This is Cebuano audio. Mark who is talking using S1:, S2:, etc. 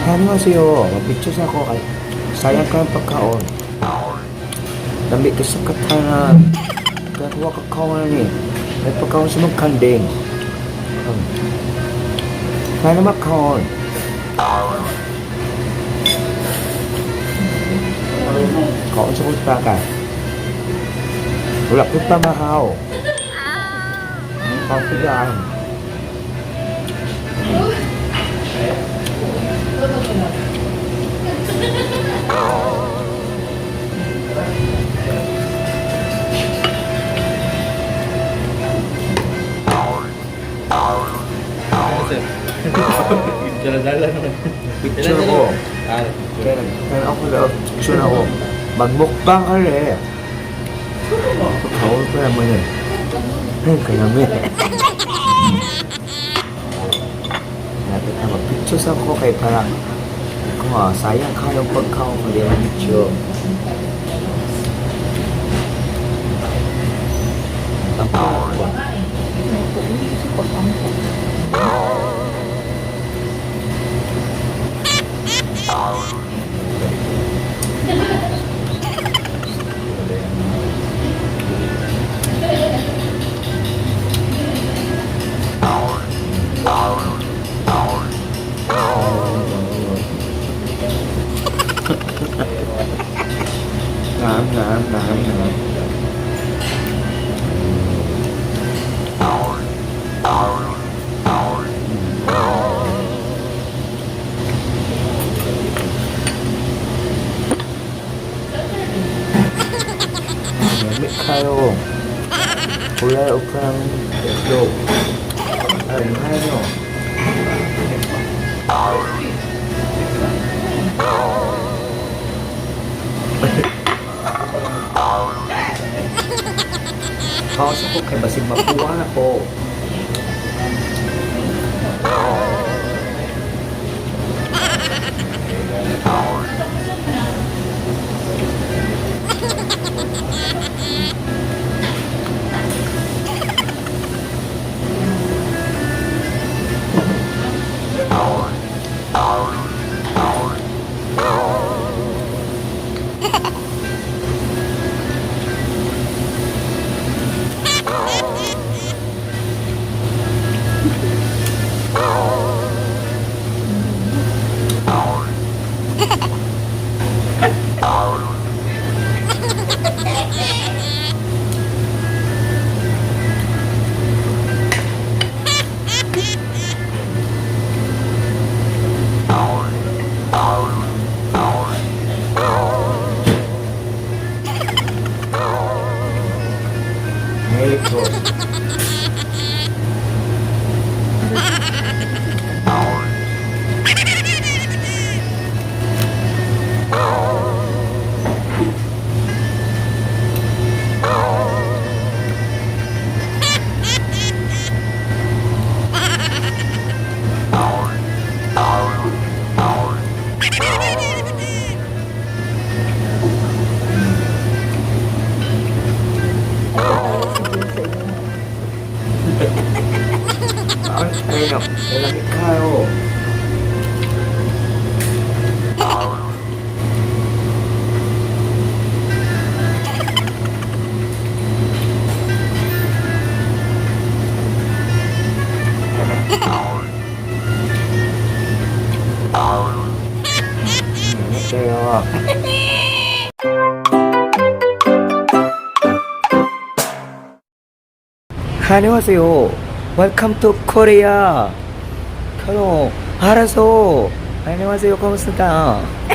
S1: 안녕하세요. Mag-pictures ako kay sayang ka ng pagkaon. Lambi ka sa katanan. Kaya kuha ka kaon ni. May pagkaon sa mga kanding. Kaya na makaon. Kaon sa kuta ka. Wala ko pa mahaw. Kaon ko dyan.
S2: Dala-dala naman.
S1: Picture ko.
S2: Ah,
S1: Kaya ako daw, picture ako. Magmukbang ka rin. Pagkaon pa naman eh. Ay, kalami. Lapit na mag-pictures ako kay para kung sayang ka ng pagkaon ko din ang picture. Ang pagkaon.น้ำน้ำน้ำน้ำไม่เข้าwala ukang itlog. Ay, ano? Kaso ko kay basig makuha na ko. Merry Cross. Ay, no. Lamig kayo. 안녕하세요. 안녕하세요. Welcome to Korea. 그럼 알아서. 안녕하세요. 고맙습니다.